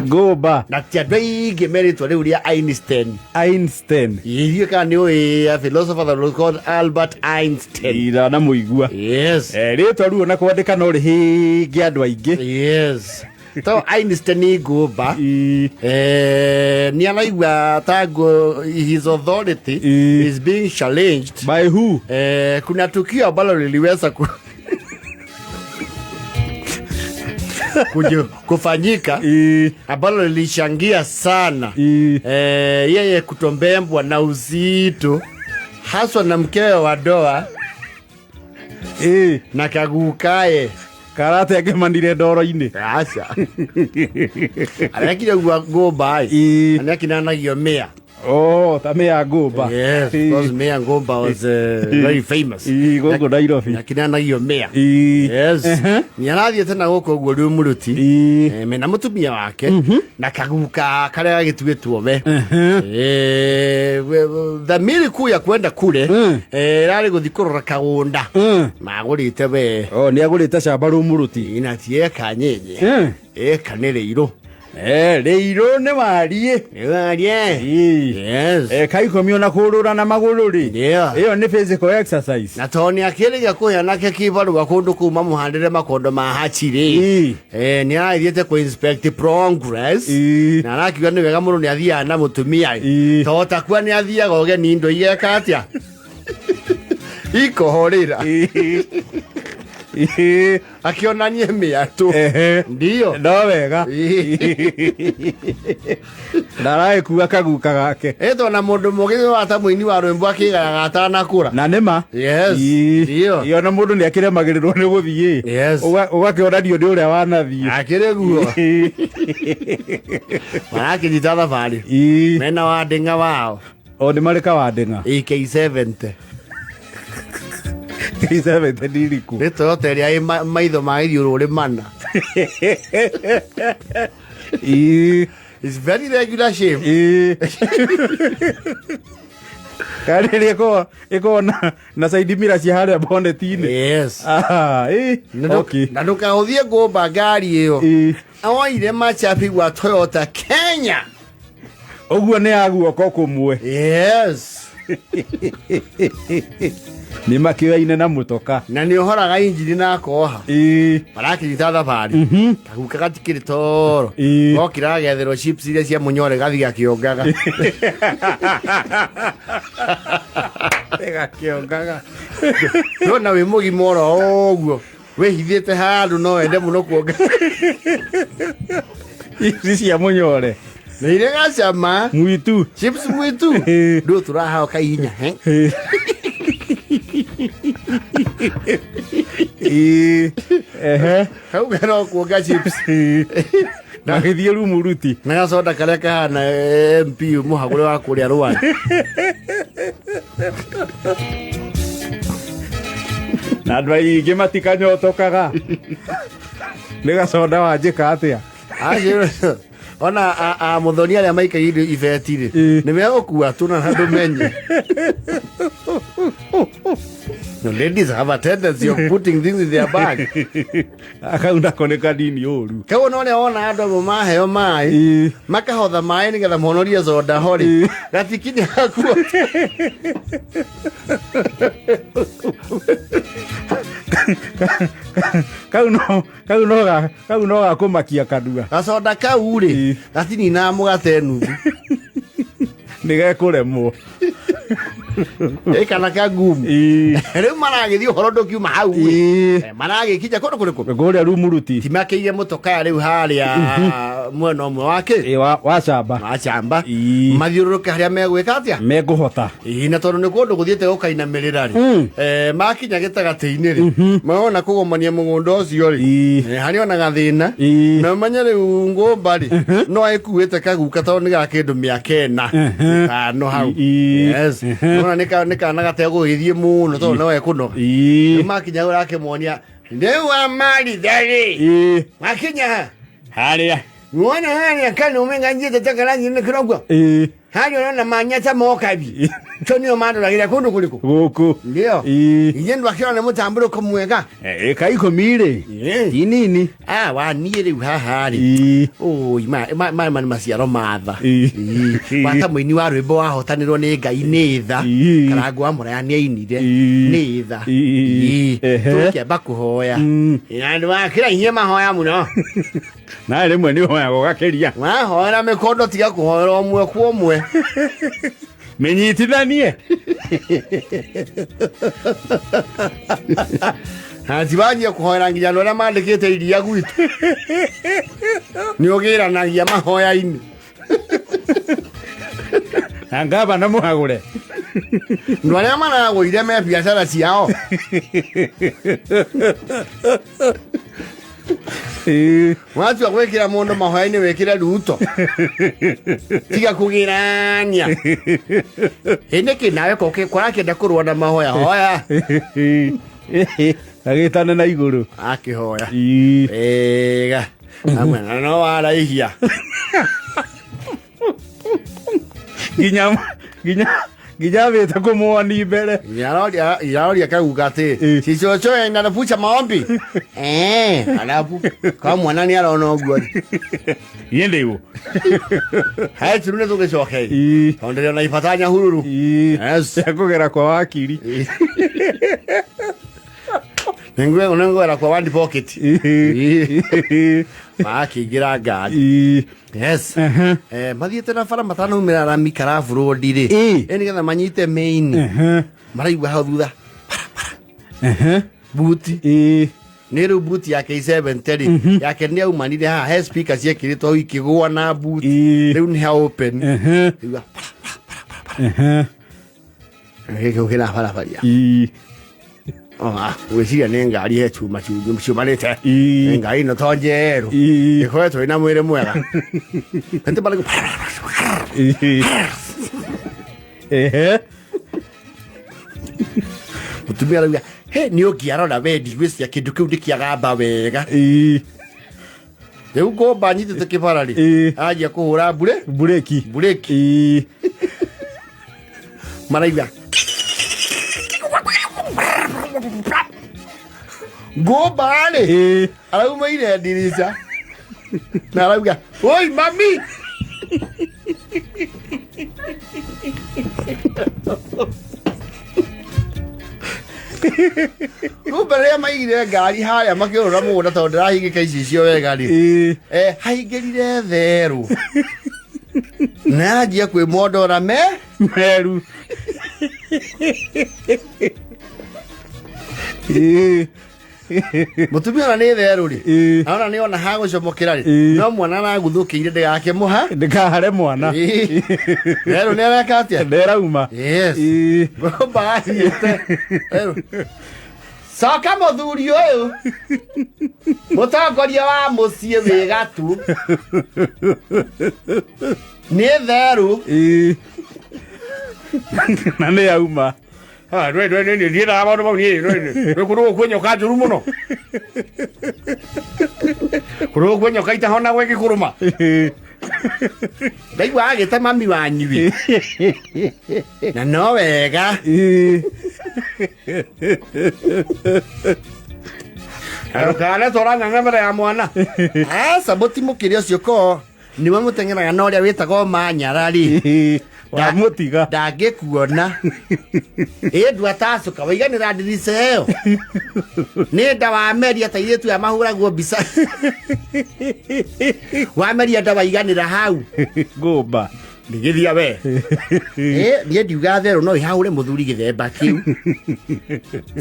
Ngũmba. Na ti andũ aingĩ merĩtwo rĩu rĩa Einstein. Einstein. Irio kana nĩ ũĩ a philosopher that was called Albert Einstein. Iranamũigua. Yes. Eh, rĩtwa ruo na kwandĩka no rĩhĩnge andũ aingĩ. Yes. To Einstein ngũmba. Ii. Eh, nĩ araigua tangu his authority Ii. is being challenged. By who? Eh, kuna tukio ambalo liliweza kufanyika ambalo lilichangia sana eh, yeye kutombembwa na uzito haswa na mkewe wa ndoa na kagukae. Karate angĩmanire ndoro-inĩ. Aca, arekire gua ngũmba ĩ na nĩakinanagio mĩa. Oh, ta mĩa ngũmba. Yes, because Mia Ngũmba was very famous. Ii, gũkũ Nairobi. Nĩakinanagio mĩa. Yes. Nĩarathiĩte na gũkũ ũguo rĩu mũruti. Eh, mena mũtumia wake na kaguka karĩa gagĩtuĩtwo we. Eh, dhamiri kuu ya kwenda kule eh, ĩrarĩ gũthiĩ kũrora kagũnda magũrĩte we. Oh, nĩ agũrĩte camba rũmũrũti. Ina ti eka nyinyi, eka nĩ rĩirũ. Eh, rĩirũ nĩ wariĩ. Nĩ warie. Yes. Eka ikũmi ona kũrũra na magũrũ rĩ. Ĩyo nĩ physical exercise. Na tondũ nĩ akĩrĩga kũhe anake kĩbarũa kũndũ kũu mamũhandĩre makondo ma hachi rĩ, eh, nĩ arathiĩte kũ inspect progress na arakiuga nĩ wega mũno nĩ athiaga na mũtumia ĩ. To takua nĩ athiaga ũgeni indo igeka atĩa ikohorĩra. Akĩonanie mĩatũ. Ndio. No wega. Ndaragĩkua kaguka gake. Ĩtwo na mũndũ mũgĩ wa ta mũini wa rwĩmbo akĩgaraga atanakũra. Na nĩma. Yes. Ndio. Ii, ona mũndũ nĩ akĩremagĩrĩrwo nĩ gũthiĩ. Ũgakĩonanio nĩ ũrĩa wanathiĩ. Akĩrĩ guo marakĩnyita thabarĩ mena wandĩng'a wao. O nĩ marĩ kawandĩng'a. AK70. AK70 ndiriku. Nĩ Toyota ĩrĩa ĩ maitho ma gĩthiũrũrĩ mana. It's very regular shape. Kana ĩrĩa ĩkoragwo na side mirror cia harĩa bonnet-inĩ. Yes. Ah, ĩ, okay. Na ndũkahũthie ngũmba ngari ĩyo. Oire machapi wa Toyota Kenya. Ũguo nĩ ya guoko kũmwe. Yes. Nĩ makĩoyaine na mũtoka. Na nĩ ũhoraga injini na akoha. Marakĩnyita thabarĩ. Kaguka gatikĩrĩ toro. Gokira agetherwo chips iria cia mũnyore gathiĩ gakĩongaga. Gakĩongaga. Ndona wĩ mũgima oro ũguo wĩhithĩte handũ no wende mũno kuonga. Ici cia mũnyore. Nĩ irĩ gacama. Mwitu. Chips mwitu. Ndũ tũrahao kaihinya. He? Ehe. Kau no kuonga chips. Magĩthiĩ rumuruti. Na gacoda karĩa kahana MP mũhagũre wa kũrĩa Rwanda. Na andũ aingĩ matikanyotokaga. Nĩ gacoda wanjĩka atĩa? Acio ona a mũthoni arĩa maikaire ibeti rĩ nĩ megũkua tu na ndũmenye. No, ladies have a tendency of putting things in their bag. Akau nako nĩ kanini ũru. Kau no ũrĩa wona andũ amwe maheo maĩ makahotha maĩ nĩgetha monorie soda ho rĩ, gatikinya hakuo. Kau no ga kũmakia kanua. Gacoda kau rĩ gatininaga mũgate nuthu. Nĩ gekũremwo. Ĩ kana kagumu. Rĩu maragĩthiĩ ũhoro ndũkiuma hau ĩ. Eh, maragĩkinya kũndũ kũrĩkũ? Kũrĩa rumuruti. Timakĩire mũtokaya rĩu harĩa mwena ũmwe wake. Ĩ, wa camba. Wa camba. Mathiũrũrũke harĩa megwĩka atĩa? Mekũhota. Ĩ, na tondũ nĩ kũndũ gũthiĩte gũkainamĩrĩra rĩ, eh, makinya gĩtagatĩ-inĩ rĩ, marona kũgomania mũgũnda ũcio rĩ, eh, harĩ ona gathĩna na ũmenye rĩu ngũmba rĩ no ĩkuĩte kaguka tondũ nĩ ga kĩndũ mĩaka ĩna ĩtano hau. Yes. Nona nĩ kana gategũgĩthiĩ mũno tondũ no ekũnoga. Rĩu makinya ũrakĩmonia rĩu amaritha rĩ, makinya ha? Harĩa. Wona harĩa kana ũmenga njiĩte ta karangi nĩ kĩrogwo. Harĩa ũrona manyata mokabi. Icio nĩo mandoragĩra kũndũ kũrĩkũ? Gũkũ. Ndio. Ii. Inyuĩ ndwakĩona nĩ mũtambũrũko mwega. Ĩka ikũmi rĩ. Ĩ. Ti nini. Ah, wa niĩ rĩu haha rĩ. Ii. Oi, ma ma nĩ maciaro ma tha. Ii. Ii. Wata mũini wa rwĩmbo wahotanĩrwo nĩ Ngai nĩ tha. Ii. Karango wa Mũraya nĩ ainire. Ii. Nĩ tha. Ii. Ii. Ehe. Tũkĩamba kũhoya. Mm. Na ndwakĩra inyuĩ mahoya mũno. Nawe rĩmwe nĩ ũhoyaga ũgakĩria. Wahoera mĩkondo tiga kũhoera ũmwe kwa ũmwe. Mĩnyitithanie. Na tiwanjia kũhoera nginya andũ arĩa mandĩkĩte iria gwitũ. Nĩ ũgĩranagia mahoya-inĩ. Na ngavana mũhagũre. Andũ arĩa maragũire me biacara ciao. Ii. Watua gwĩkĩra mũndũ mahoya-inĩ wĩkĩre ruto. Tiga kũgĩrania. Ĩ nĩkĩ nawe kũrakĩenda kũrũa na mahoya hoya. Agĩtane na igũrũ. Akĩhoya. Ii. Wega. Amwe na no waraihia. Nginya nginya nginya wĩte kũmuoni mbere. Iraroria kaguka atĩ Ĩ. cicoco inanafucha maombi. Eh, alafu kwa mwana nĩ arona ũguo. Niĩ ndĩũ. He turu nĩ tũgĩcoke. Ii. Tondũ ndĩrona ibata Nyahururu. Ii. Yes. Cia kũgera kwa wakiri. Nĩngwera kwa one pocket. Ii. Makĩingĩra ngari. Ii. Yes. Ehe. Eh, mathiĩte na bara matanaumĩra rami karabu road rĩ. Ĩ. Ĩ nĩgetha manyite main. Ehe. Maraigua hau thutha Ehe. buti. Ii. Nĩ rĩu buti yake I70 rĩ. Yake nĩ aumanire haha he speaker ciekĩrĩtwo hau ikĩgũa na buti. Ĩ. Rĩu nĩ ha open. Ehe. Igua Ehe. gĩkĩ kĩrabarabaria. Ii. Gwĩciria nĩ ngari he cuma ciumanĩte. Ĩ. Nĩ ngari ĩno to njerũ. Ii. Ĩkoretwo ĩna mwĩrĩ mwega. Nĩ marĩ Ii. Ehe. Mũtumia arauga he nĩ ũngĩarora we ndigwĩciria kĩndũ kĩu nĩ kĩagamba wega. Ii. Rĩu ngũmba nyitĩte kĩbara rĩ. Ĩ. Anjia kũhũra mbure Bureki. bureki Ii. maraigua ngũmba rĩ Ii. araumaire ndirica na arauga oi mami. Kumbe rĩrĩa maigire ngari harĩa makĩũrũra mũgũnda tondũ ndĩrahingĩka icicio wega rĩ. Ii. Eh, haingĩrire therũ na anjia kwĩmondora me Meru. Ii. Mũtumia ona nĩ therũ rĩ. Ĩ. Ona nĩ ona hagũcomokera rĩ. Ĩ. No mwana araguthũkĩire ndĩgakĩmũha. Ndĩkahare mwana. Ĩ. Therũ nĩ areka atĩa? Ndĩrauma. Yes. Ii. Ngũmba athiĩte. Therũ. Coka mũthuri ũyũ mũtongoria wa mũciĩ wĩ gatu nĩ therũ. Ii. Na nĩ yauma. Ndiendaga maũndũ mau niĩ nĩ kũndũ gũkũ kwĩ nyoka njũru mũno kũndũ gũkũ kwĩ nyoka itahonagwo ĩgĩkũrũma. Ndaigua agĩta mami wanyui na no wega. Ii. Ndũkane twara ng'ang'a mbere ya mwana aca mũtimũkĩre ũcio ko nĩwe mũteng'eraga na ũrĩa wĩtagwo manyara rĩ. Ii. Wamũtiga. Ndangĩkuona ĩ ndwatacũka waiganĩra ndirica ĩyo nĩ nda wameria ta irĩtu aya mahũragwo mbica wameria nda waiganĩra hau. Ngũmba. Ndigithia we. Ĩ niĩ ndiuga therũ no ĩhahũre mũthuri gĩthemba kĩu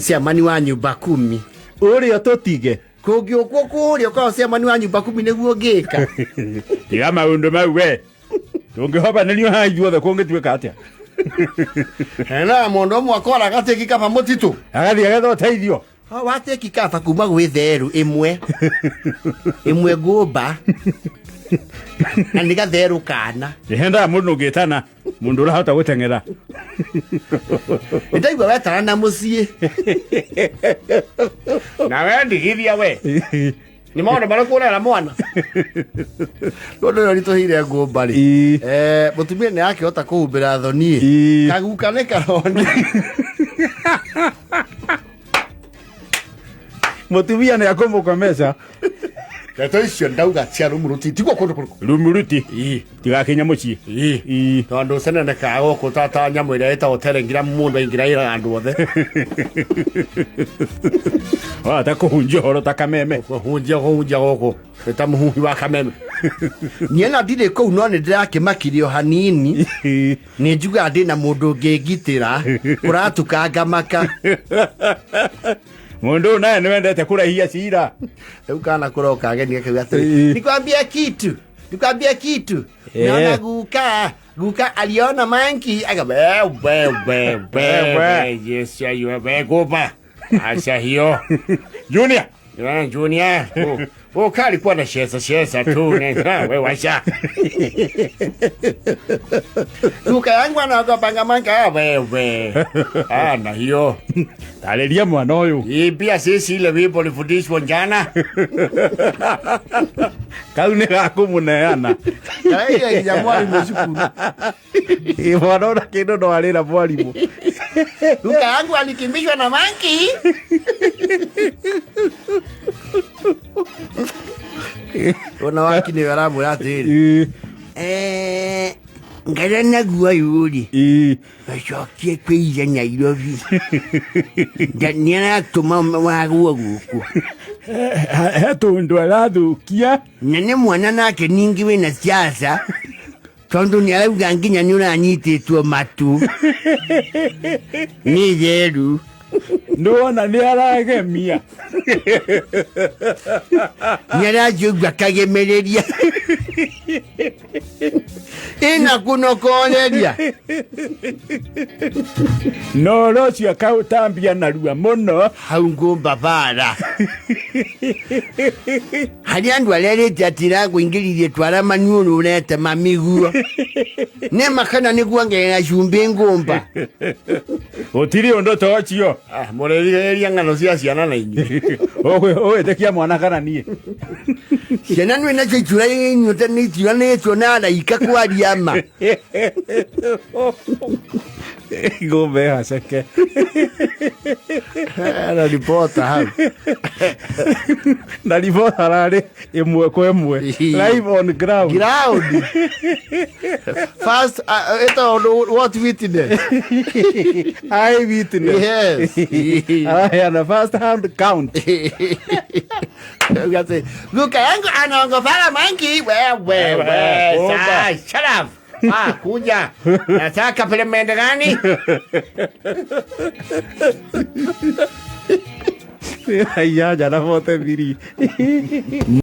ciamani wa nyumba kumi. Ũrĩa tũtige. Kũngĩũkwo kũrĩa ũkorwo ciamani wa nyumba kumi nĩguo ngĩka. Tiga maũndũ mau we. Tũngĩhobanĩrio haha ithuothe kũngĩtuĩka atĩa? Hena mũndũ ũmwe akora gatĩki kaba mũtitũ. Agathiĩ agetha ũteithio. Watĩki kaba kuma gwĩ therũ ĩmwe ĩmwe ngũmba na nĩ gatherũ kana. Nĩhendaga mũndũ ũngĩtana mũndũ ũrahota gũteng'era. Nĩndaigua wetana na mũciĩ nawe ndigithia we. Nĩ maũndũ marĩkũ ũrera mwana? Ũndũ ũyũ ũritũhĩire ngũmba rĩ. Ii. Mũtumia nĩ akĩhota kũhumbĩra thoni. Ii. Kaguka nĩ karoni. Mũtumia nĩ akũmũkomesha. Ndeto icio ndauga cia rumuruti tiguo kũndũ kũrĩkũ. Rumuruti. Ii. Tigakinya mũciĩ. Ii. Ii. Tondũ cenenekaga gũkũ ta nyamũ ĩrĩa ĩtagwo terengira mũndũ aingĩra ĩraga andũ othe. Wahota kũhunjia ũhoro ta kameme. Kũhunjia kũhunjia gũkũ ta mũhuhi wa kameme. Niĩ na ndirĩ kũu no nĩ ndĩrakĩmakirio hanini. Ii. Nĩ njugaga ndĩna mũndũ ũngĩngitĩra kũratuka ngamaka. Mũndũ ũyũ naye nĩwendete kũraihia cira. Rĩu kana kũroka ageni gakauga atĩrĩ, Ii. nikwambia kitu, nikwambia kitu. Eh. Naona guka, guka aliona manki aka we we we we we yes ya we goba. Acha hiyo. Junior. Yeah, Junior. Oh, oh, alikuwa na shesa shesa tu. We washa. Guka yangu anaogopa manki ah wewe. Ah na hiyo. Tarĩria mwana ũyũ. Hii pia sisi ile wimbo ulifundishwa jana. Kau nĩ gakũmũneana. Kaira ya mwalimu cukuru. Ĩ, mwana ona kĩndũ no arĩra mwarimũ. Guka yangu alikimbishwa na manki. Ona waki nĩ aramwĩra atĩrĩrĩ. Ii. Eh, ngara naguo ũyũ rĩ Ii. acokie kwĩ ithe Nairobi. Nĩ aratũma wagwo gũkũ. He tũndũ arathũkia. Na nĩ mwana nake ningĩ wĩna siasa tondũ nĩ arauga nginya nĩ ũranyitĩtwo matu nĩ theru. Nĩwona nĩ aragemia. Nĩ arathiĩ ũguo akagemereria ĩna kũnokoreria. Na ũhoro ũcio akaũtambia narua mũno. Hau ngũmba bara harĩ andũ arĩa erĩte atĩ rakũingĩririe twara maniũrũ ũrete mamiguo nĩma kana nĩ kuongerera cumbĩ ngũmba. Gũtirĩ ũndũ ta ũcio. Mũrĩrigĩrĩria ng'ano cia ciana na inyuĩ. Ũgwĩtĩkia mwana kana niĩ? Ciana nĩ nacio ituranĩtwo na araika kwaria ma. Ngũmba ĩhaceke. Na ripota hau. Na ribota ararĩ ĩmwe kwa ĩmwe. Live on ground. Ground. First, ĩtagwo what witness? Eye witness. Yes. Araheana first hand count. Ugate, Guka yangu anaongopala manki. Wewe we, Ngũmba. sa, shut up. Ah, kuja. Nataka peremende gani? Inyanya na 43.